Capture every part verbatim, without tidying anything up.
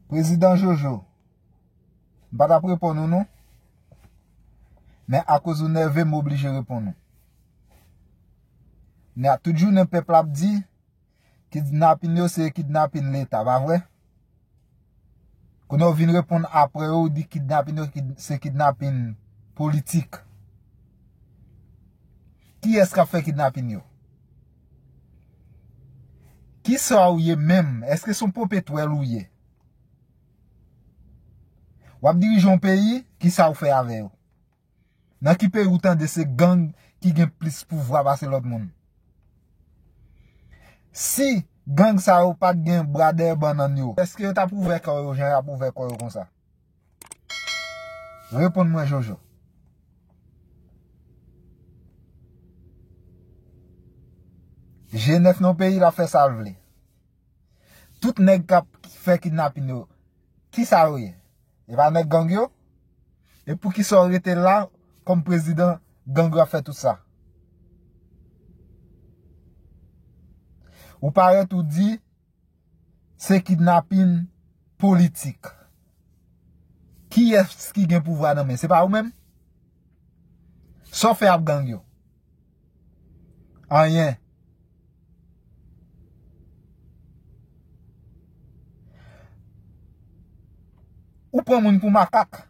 Prezidan Jojo, m pa t ap reponn ou non. Men akoz ou nève, m oblije reponn ou. Men a tout jounen pèp la ap di, kidnapin yo se kidnapin Leta, pa vre? Kounye a w vin reponn apre yo, w di kidnapin yo kid-, se kidnapin politik. Kiyès k ap fè kidnapin yo? Kisa w ye menm? Èske se yon popetwèl ou ye? W ap dirije yon peyi, kisa w fè avè yo? Nan ki peyi ou tande se gang ki gen plis pouvwa pase lòt moun? Si gang sa yo pa t gen bra dèyè bannann yo, èske yo t ap ouvè kò yo jan y ap ouvè kò yo konsa? Reponn mwen, Jojo. G nèf nan peyi l ap fè sa l vle. Tout nèg k ap fè kidnapin yo, kisa yo ye? E pa nèg gang yo? E poukisa w rete la kòm prezidan gang yo ap fè tout sa? Ou parèt ou di se kidnapin politik. Kiyès ki gen pouvwa nan men? Se pa ou menm? Sa w fè ak gang yo? Anyen. Ou pran moun pou makak.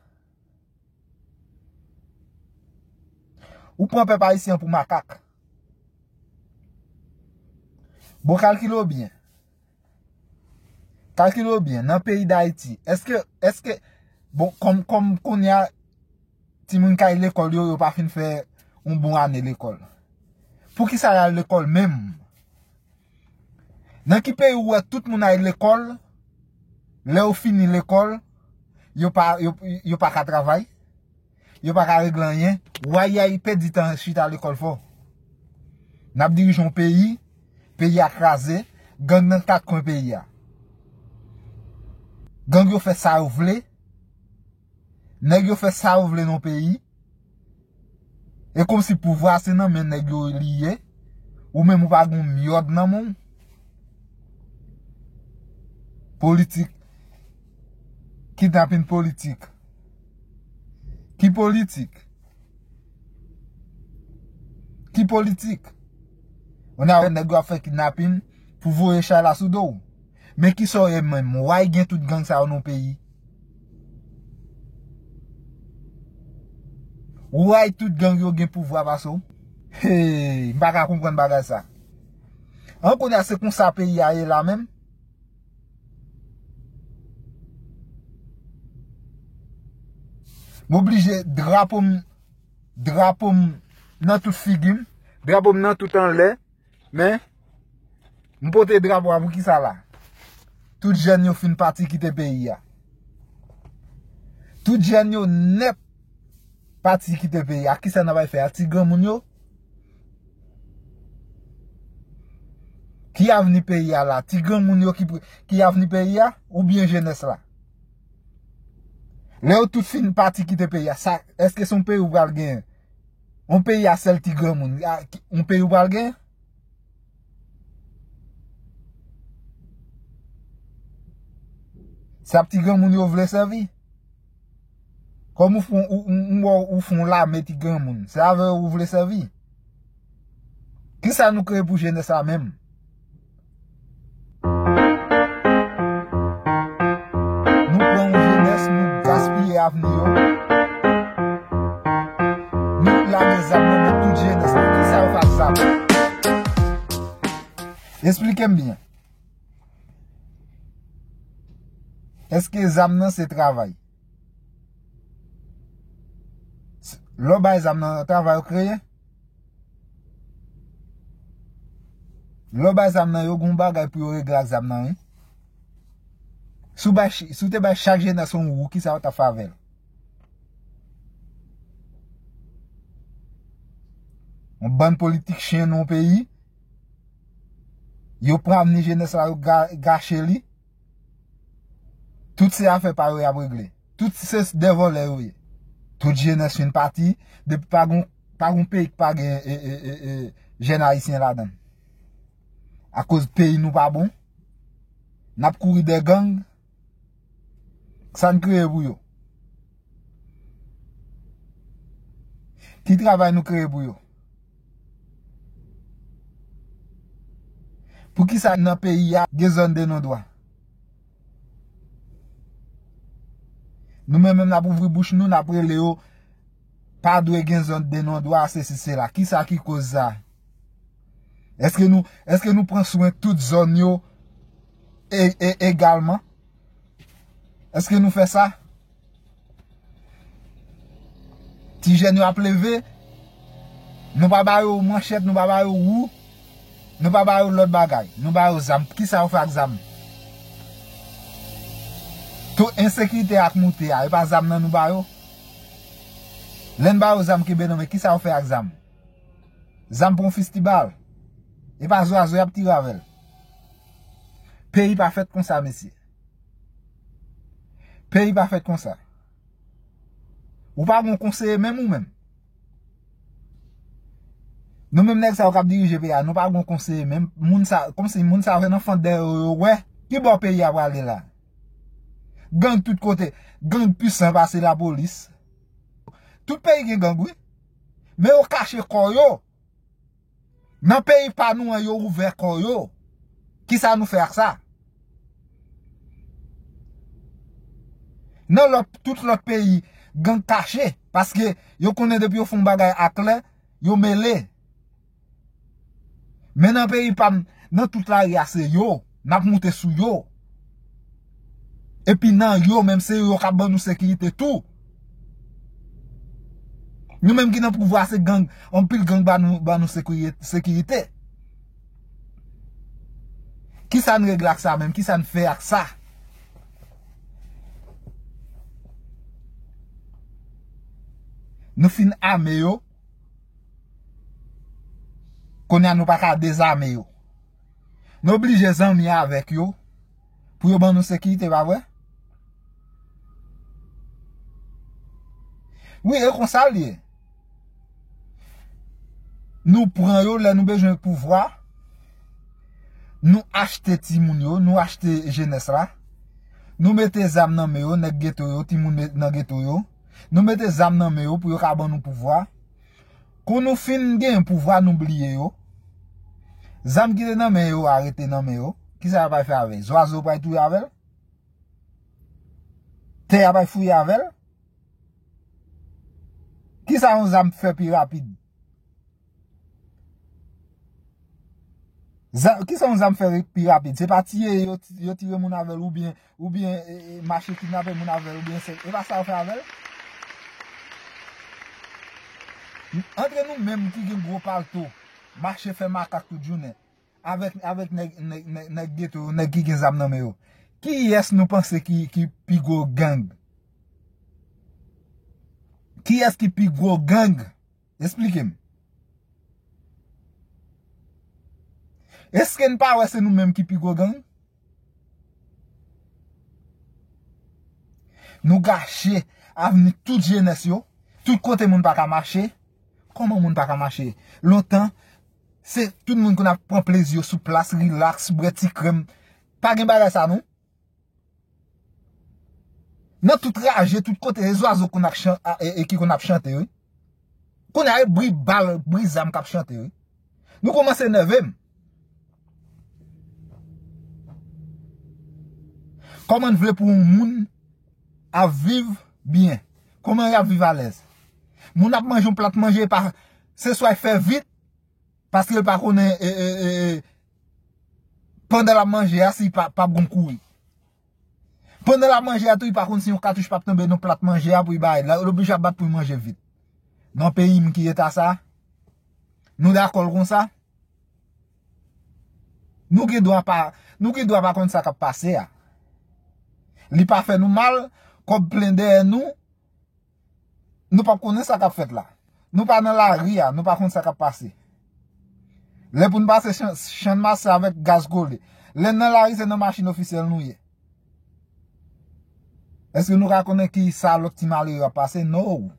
Ou pran pèp ayisyen pou makak. Bon, kalkile w byen. Kalkile w byen, nan peyi Dayiti, èske, èske, bon, kòm, kòm kounye a, timoun k al lekòl yo, yo pa fin fè yon bon ane lekòl. Poukisa y al lekòl menm? Nan ki peyi ou wè tout moun al lekòl, lè yo fini lekòl, yo pa, yo, yo pa ka travay? Yo pa ka regle anyen. Wayay, pèdi tan chita lekòl fò. N ap dirije yon peyi, peyi a kraze, gang nan kat kwen peyi a. Gang yo fè sa yo vle. Nèg yo fè sa yo vle nan peyi. E kòmsi pouvwa se nan men nèg yo li ye. Ou menm ou pa gen yon myòd nan men w. Politik. Kidnapin politik. Ki politik? Ki politik? Ou nan wè nèg yo ap fè kidnapin pou voye chay la sou do w. Men kisa w ye menm? Why gen tout gang sa yo nan peyi? Why tout gang yo gen pouvwa pase w? Hey, m pa ka konprann bagay sa. An kounye a se konsa peyi a ye la menm. M oblije drapo m, drapo m nan tout figi m, drapo m nan tout anlè, men m pote drapo a pou kisa la? Tout jèn yo fin pati kite peyi a. Tout jèn yo nèt pati kite peyi a. Kisa n ap al fè a ti granmoun yo? Ki avni peyi a la? Ti granmoun yo ki, ki avni peyi a? Oubyen jenès la? Lè yo tout fin pati kite peyi a, sa, èske se yon peyi ou pral genyen? Yon peyi a sèl ti granmoun, a, ki, yon peyi ou pral genyen? Se ap ti granmoun yo vle sèvi? Kòm ou fon, ou, ou, ou, ou fon lame ti granmoun, se avè yo ou vle sèvi? Kisa nou kreye pou jenès la menm? Nou pran yon jenès, nou gaspiye avni yo. Nou lage zam nan men tout jenès la. Kisa yo fè ak zam? Esplike m byen. Èske zam nan se travay? Lè w bay zam nan, travay ou kreye? Lè w bay zam nan, yo gen yon bagay pou yo regle ak zam nan, wi. Si w bay ch-, si w te bay chak jenès yon wou, kisa yo t ap fè avè l? Yon bann politisyen nan yon peyi, yo pran avni jenès la, yo ga-, gache li. Tout se afè pa yo y ap regle. Tout se de vòlè yo ye. Tout jenès fin pati, depi pa gon Pa gen peyi ki pa gen e, e, e, e, jèn ayisyen ladan l. Akoz peyi nou pa bon. N ap kouri dèyè gang. Sa n kreye pou yo? Ki travay nou kreye pou yo? Poukisa nan peyi a gen zòn de non dwa? Nou menm menm n ap ouvri bouch nou, n ap rele yo pa dwe gen zòn de non dwa, sesi sela. Kisa ki koz sa? Èske nou, èske nou pran swen tout zòn yo e, e, egalman? Èske nou fè sa? Ti jèn yo ap leve, nou pa ba yo manchèt, nou pa ba yo wou, nou pa ba yo lòt bagay, nou ba yo zam. Kisa yo fè ak zam? Tou ensekirite ak moute a, e pa zam nan nou ba yo? Lè n ba yo zam kenbe nan men, kisa yo fè ak zam? Zam pou yon fistibal. E pa zwazo y ap tire avè l. Peyi pa fèt konsa, mesye. Peyi pa fèt konsa. Ou pa gon konseye menm ou menm. Nou menm nèg sa yo k ap dirije peyi a, nou pa gon konseye menm. Moun sa, kòmsi moun sa yo se nan fant dèyè yo, yo wè. Ki bò peyi a prale la? Gang tout kote. Gang pwisan pase lapolis. Tout peyi gen gang, wi. Men yo kache kò yo. Nan peyi pa nou an, yo ouvè kò yo. Kisa nou fè ak sa? Nan lòt, tout lòt peyi, gang kache. Paske yo konnen depi yo fè yon bagay aklè, yo mele. Men nan peyi pa m, nan tout lari a se yo, n ap moute sou yo. Epi nan yo menm, se yo k ap ban nou sekirite tou. Nou menm ki nan pouvwa, se gang, anpil gang ban nou, ban nou sekiri-, sekirite. Kisa n regle ak sa menm? Kisa n fè ak sa? Nou fin ame yo. Kounye a nou pa ka dezame yo. Nou oblije zanmi avèk yo pou yo ban nou sekirite, pa vre? Wi, e konsa l ye. Nou pran yo lè nou bezwen pouvwa. Nou achte timoun yo, nou achte jenès la. Nou mete zam nan men yo, nèg geto yo, timoun me-, nan geto yo. Nou mete zam nan men yo pou yo ka ban nou pouvwa. Kou nou fin gen pouvwa, nou bliye yo. Zam ki te nan men yo a rete nan men yo. Kisa y ap fè avè l? Zwazo pral touye avè l? Tè a pral fouye avè l? Kisa yon zam fè pi rapid? Zam, kisa yon zam fè pi rapid? Se pa tiye yo, yo tire moun avè l oubyen, oubyen e, e, mache kidnape moun avè l oubyen se, e pa sa yo fè avè l? Antre nou menm ki gen gwo palto, mache fè makak tout jounen, avèk, avèk nèg, nèg, nèg, nèg geto yo, nèg ki gen zam nan men yo. Kiyès nou panse ki, ki pi gwo gang? Kiyès ki pi gwo gang? Esplike m. Èske n pa wè se nou menm ki pi gwo gang? Nou gache avni tout jenès yo. Tout kote moun pa ka mache. Kòman moun pa ka mache? Lontan, se tout moun konn ap pran plezi yo sou plas, rilaks, bwè ti krèm. Pa gen bagay sa non. Nan tout raje, tout kote, e zwazo konn ap chan-, a, e, e ki konn ap chante, wi. Kounye a, e bri bal, bri zam k ap chante, wi. Nou kòmanse nève m. Kòman n vle pou yon moun ap viv byen? Kòman y ap viv alèz? Moun ap manje yon plat manje, pa, se swa y fè vit, paske l pa konnen, e, e, e, e, pandan l ap manje a, si pa, p ap gon kouri. Pandan l ap manje a tou, li pa konn si yon katouch p ap tonbe nan plat manje a pou li bay. L oblije ap bat pou l manje vit. Nan peyi m ki eta sa, nou dakò l konsa? Nou gen dwa pa, nou gen dwa pa konn sa k ap pase a. Li pa fè nou mal, kòb plen dèyè nou, nou p ap konnen sa k ap fèt la. Nou pa nan lari a, nou pa konn sa k ap pase. Lè pou n pase Chan-, Channmas se avèk gaz kole. Lè n nan lari se nan machin ofisyèl nou ye. Èske nou ka konnen ki sa lòt ti malere ap pase? No.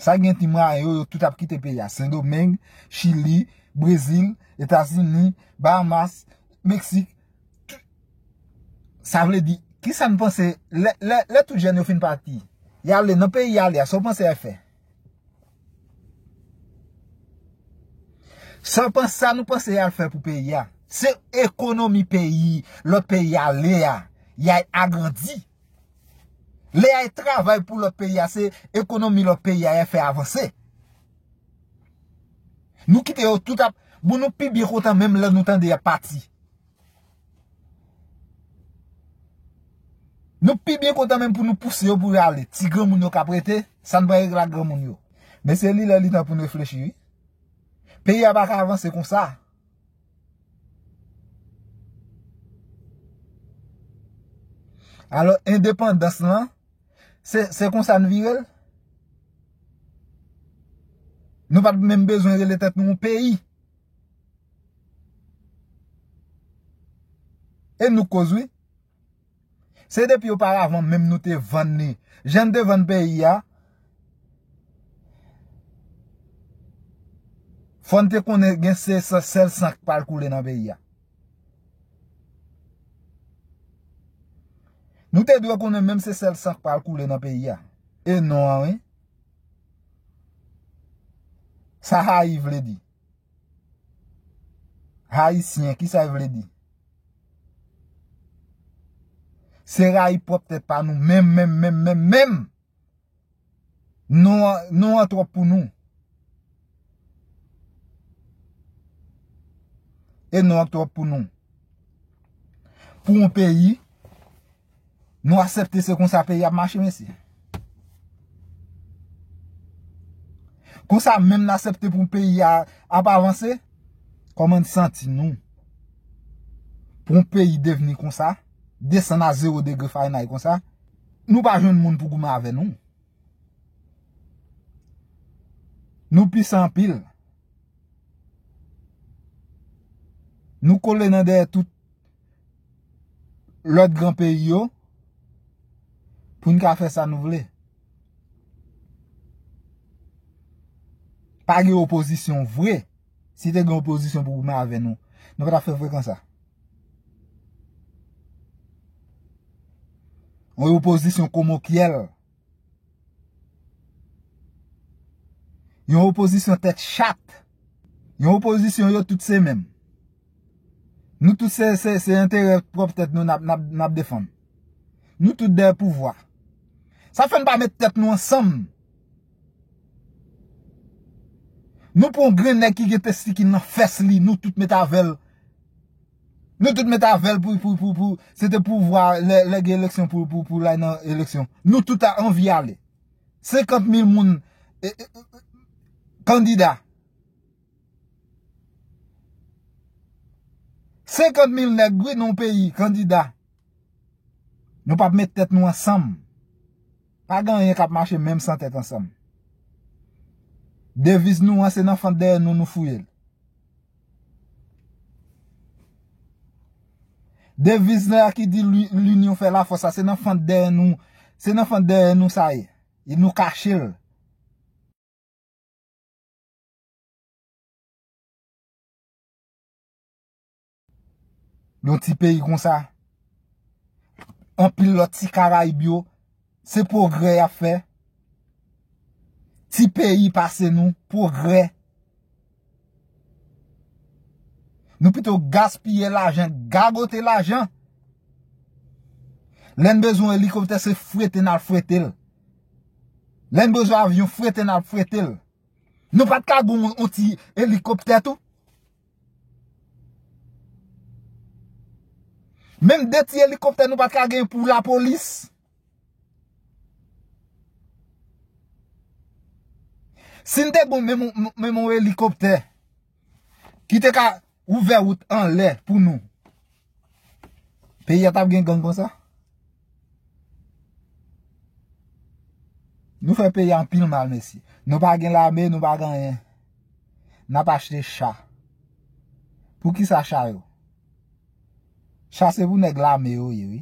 Sa gen ti mwayen yo, yo tout ap kite peyi a. Sendomeng, Chili, Brezil, Etazini, Bahamas, Meksik. Sa vle di, kisa n panse, lè, lè, lè tout jèn yo fin pati, y ale nan peyi y ale a, sa w panse y al fè? Sa w panse, sa nou panse y al fè pou peyi a? Se ekonomi peyi, lòt peyi ale a, y al agrandi. Lè y al travay pou lòt peyi a, se ekonomi lòt peyi a y al fè avanse. Nou kite yo tout ap, bon, nou pi byen kontan menm lè nou tande y ap pati. Nou pi byen kontan menm pou nou pouse yo pou y ale. Ti granmoun yo k ap rete, sa n pral regle ak granmoun yo? Men se li lè li tan pou n reflechi, wi. Peyi a pa ka avanse konsa. Alò, endepandans lan, se, se konsa n vire l? Nou pa t menm bezwen rele tèt nou yon peyi. E nou k koz, wi. Se depi oparavan menm nou te vann li. Jan n te vann peyi a, fò n te konnen gen se, se, sèl san k pral koule nan peyi a. Nou te dwe konnen menm se sèl san k pral koule nan peyi a. E non an, wi. Sa hayi vle di? Ayisyen, kisa l vle di? Se rayi pwòp tèt pa nou menm, menm, menm, menm, menm. Non an, non an twòp pou nou. E non an twòp pou nou. Pou yon peyi, nou aksepte se konsa peyi ap mache, mesye. Konsa menm n aksepte pou peyi a ap avanse? Kòman n santi nou? Pou yon peyi devni konsa, desann a zewo degre Fahrenheit konsa, nou pa jwenn moun pou goumen avè nou. Nou pise anpil. Nou kole nan dèyè tout lòt gran peyi yo pou n ka fè sa nou vle. Pa gen opozisyon vre. Si te gen opozisyon pou goumen avè nou, nou pa t ap fè frekan sa. Yon opozisyon komokyèl. Yon opozisyon tèt chat. Yon opozisyon yo tout se menm. Nou tout se, se, se enterè pwòp tèt nou n ap, n ap, n ap defann. Nou tout dèyè pouvwa. Sa fè n pa met tèt nou ansanm. Nou pran yon grenn nèg ki gen testikel nan fès li, nou tout met avè l. Nou tout met avè l pou, pou, pou, pou, se te pouvwa lè, lè gen eleksyon pou, pou, pou l al nan eleksyon. Nou tout a anvi ale. Senkant mil moun, e, e, e, kandida. Senkant mil nèg, wi, nan yon peyi, kandida. Nou p ap met tèt nou ansanm. Pa gen anyen k ap mache menm san tèt ansanm. Deviz nou an, se nan fant dèyè nou, nou fouye l. Deviz la ki di li-, l'union fait la force la, se nan fant dèyè nou, se nan fant dèyè nou sa ye. E nou kache l. Yon ti peyi konsa, anpil lòt ti Karayib yo, se pwogrè y ap fè. Ti peyi pase nou, pwogrè. Nou pito gaspiye lajan, gagote lajan. Lè n bezwen elikoptè, se frete n al frete l. Lè n bezwen avyon, frete n al frete l. Nou pa t ka gen yon, yon ti elikoptè tou? Menm de ti elikoptè nou pa t ka gen pou lapolis? Si n te gen menm, menm yon elikoptè ki te ka ouvè wout anlè pou nou, peyi a t ap gen gang konsa? Nou fè peyi a anpil mal, mesye. Nou pa gen lame, nou pa gen anyen. N ap achte cha. Poukisa cha yo? Cha se pou nèg lame yo ye, wi.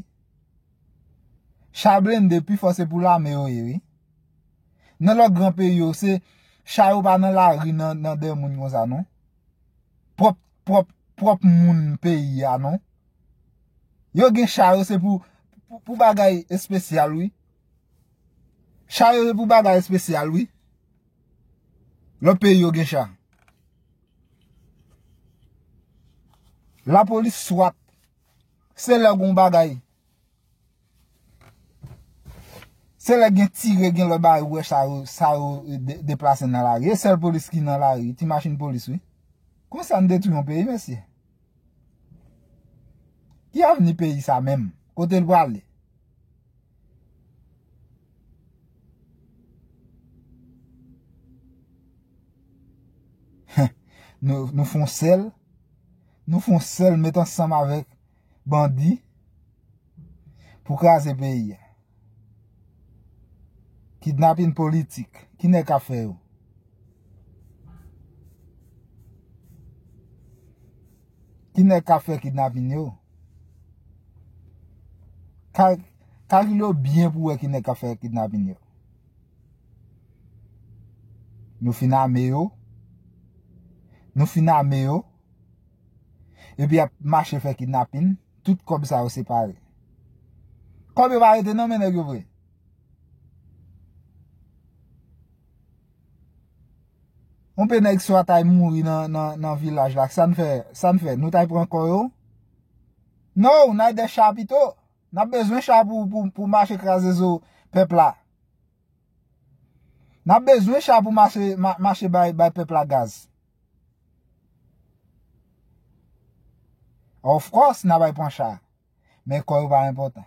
Cha blende pi fò se pou lame yo ye, wi. Nan lòt gran peyi yo, se cha yo pa nan lari nan, nan dèyè moun konsa, non. Pwòp, pwòp, pwòp moun peyi a, non. Yo gen cha yo, se pou, pou, pou bagay espesyal, wi. Cha yo, se pou bagay espesyal, wi. Lòt peyi yo gen cha. Lapolis swat. Se lè gon bagay. Se lè gen tire, gen lòt bagay, ou wè sa yo, sa yo, e, de-, deplase nan lari. E sèl polis ki nan lari, ti machin polis, wi. Konsa n detwi yon peyi, mesye. Ki avni peyi sa menm? Kote l prale? Nou, nou fon sèl, nou fon sèl met ansanm avèk bandi pou kraze peyi a. Kidnapin politik. Ki nèg k ap fè yo? Ki nèg k ap fè kidnapin yo? Ka-, kalkile yo byen pou wè ki nèg k ap fè kidnapin yo. Nou fin ame yo. Nou fin ame yo. Epi y ap mache fè kidnapin. Tout kòb sa yo separe. Kòb yo pa rete nan men nèg yo vre. Yon pe nèg swa t ay mouri nan, nan, nan vilaj la. Sa n fè, sa n fè? Nou t ay pran kò yo? Non, n ay dèyè cha pito. N ap bezwen cha pou, pou, pou mache kraze zo pèp la. N ap bezwen cha pou mache, ma-, mache bay, bay pèp la gaz. Of course, n ap ay pran cha. Men kò yo pa enpòtan.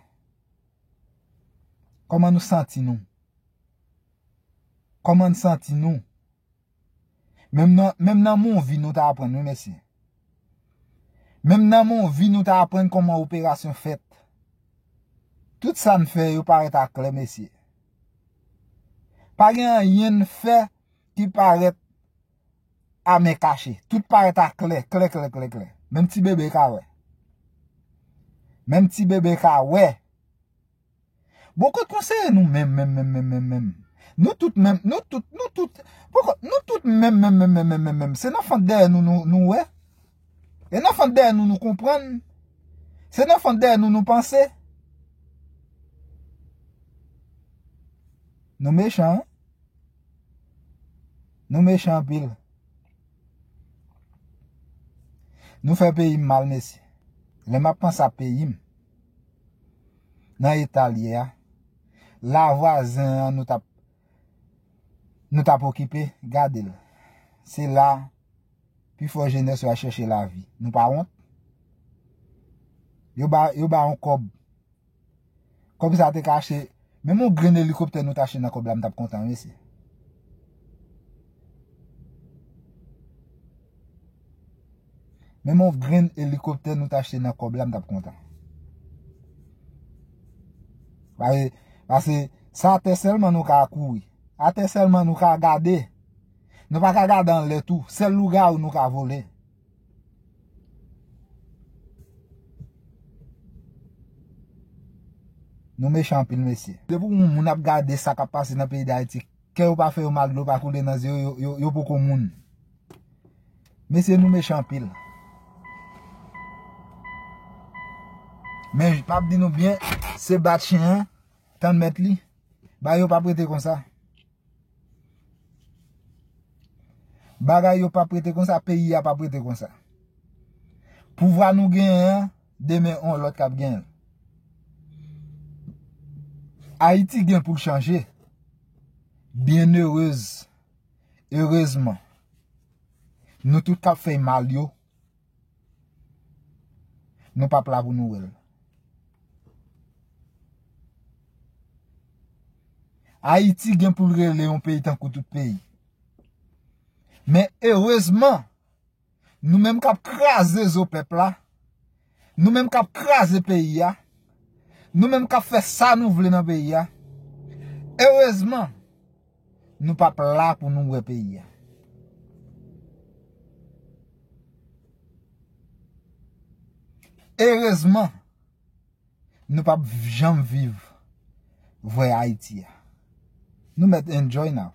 Kòman nou santi nou? Kòman n santi nou? Menm nan, menm nan Monvi nou ta aprann, wi, mesye. Menm nan Monvi nou ta aprann kòman operasyon fèt. Tout sa n fè yo parèt aklè, mesye. Pa gen anyen n fè ki parèt a men kache. Tout parèt aklè, klè, klè, klè, klè. Menm ti bebe ka wè. Menm ti bebe ka wè. Bon, kot konseye nou menm, menm, menm, menm, menm, menm? Nou tout menm, nou tout, nou tout, poko, nou tout menm, menm, menm, menm, menm, menm, menm. Se nan fant dèyè nou, nou, nou wè. E nan fant dèyè nou, nou konprann. Se nan fant dèyè nou, nou panse. Nou mechan, wi. Nou mechan anpil. Nou fè peyi m mal, mesye. Lè m ap panse a peyi m, nan eta l ye a, la vwazen an nou t ap, nou t ap okipe, gade l. Se la, pifò jenès yo al chèche lavi. Nou pa wont? Yo ba, yo ba yon kòb. Kòb sa te ka achte, menm yon grenn elikoptè nou t achte nan kòb la, m t ap kontan, mesye. Menm yon grenn elikoptè nou t achte nan kòb la, m t ap kontan. Paske, paske se atè sèlman nou ka kouri. Atè sèlman nou ka gade. Nou pa ka gade anlè tou. Sèl lougawou nou ka vole. Nou mechan anpil, mesye. Depi yon moun ap gade sa k ap pase nan peyi Dayiti, kè yo pa fè yo mal, dlo pa koule nan zye yo, yo, yo, yo poko moun. Mesye, nou mechan anpil. Men, m ap di nou byen, se bat chen an, tann mèt li. Bagay yo p ap rete konsa. Bagay yo p ap rete konsa, peyi a p ap rete konsa. Pouvwa nou genyen an, demen on lòt k ap genyen l. Ayiti gen pou l chanje. Byenerez, erezman, nou tout k ap fè mal yo, nou p ap la pou nou wè l. Ayiti gen pou l rele yon peyi tankou tout peyi. Men erezman, nou menm k ap kraze zo pèp la, nou menm k ap kraze peyi a, nou menm k ap fè sa nou vle nan peyi a, erezman, nou p ap la pou nou wè peyi a. Erezman, nou p ap janm viv vre Ayiti a. Nou mèt enjoy now.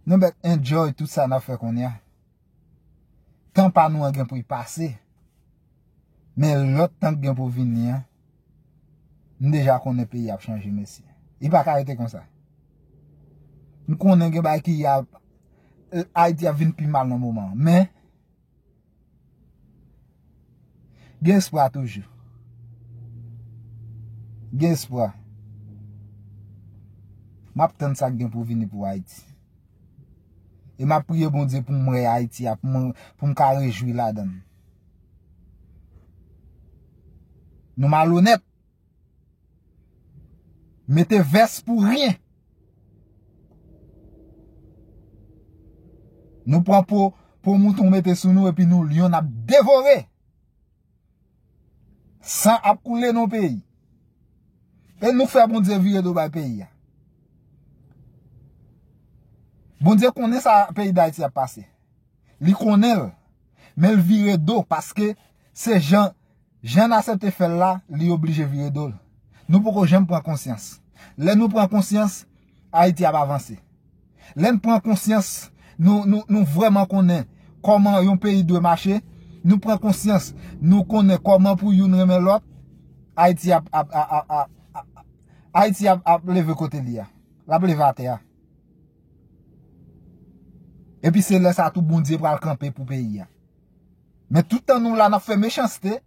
Nou mèt enjoy tout sa n ap fè kounye a. Tan pa nou an gen pou l pase. Men lòt tan k gen pou vini an, m deja konnen peyi ap chanje, mesye. Li pa ka rete konsa. M konnen gen bagay ki ap, Ayiti ap vin pi mal nan moman an. Men, gen espwa toujou. Gen espwa. M ap tann sa k gen pou vini pou Ayiti. E m ap priye Bondye pou m wè Ayiti a, pou m, pou m ka rejwi ladan l. Nou malonèt. Mete vès pou ryen. Nou pran po, po mouton mete sou nou epi nou lyon n ap devore. San ap koule nan peyi. E nou fè Bondye vire do bay peyi a. Bondye konnen sa peyi Dayiti ap pase. Li konnen l. Men l vire do paske se jan, jan n asepte fè l la, li oblije vire do l. Nou poko janm pran konsyans. Lè nou pran konsyans, Ayiti ap avanse. Lè n pran konsyans, nou, nou, nou vrèman konnen kòman yon peyi dwe mache. Nou pran konsyans, nou konnen kòman pou youn renmen lòt. Ayiti ap, ap, ap, ap, ap, ap, Ayiti ap, ap leve kote li a. L ap leve atè a. Epi se lè sa tou Bondye pral kanpe pou peyi a. Men tout tan nou la, n ap fè mechanste.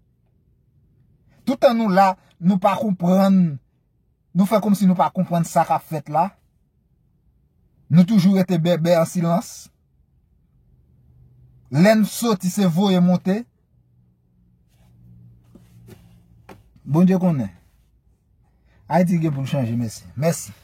Tout tan nou la, nou pa konprann. Nou fè kòmsi nou pa konprann sa k ap fèt la. Nou toujou rete bèbè an silans. Lè n soti, se voye monte. Bondye konnen. Ayiti gen pou l chanje, mesye. Mèsi.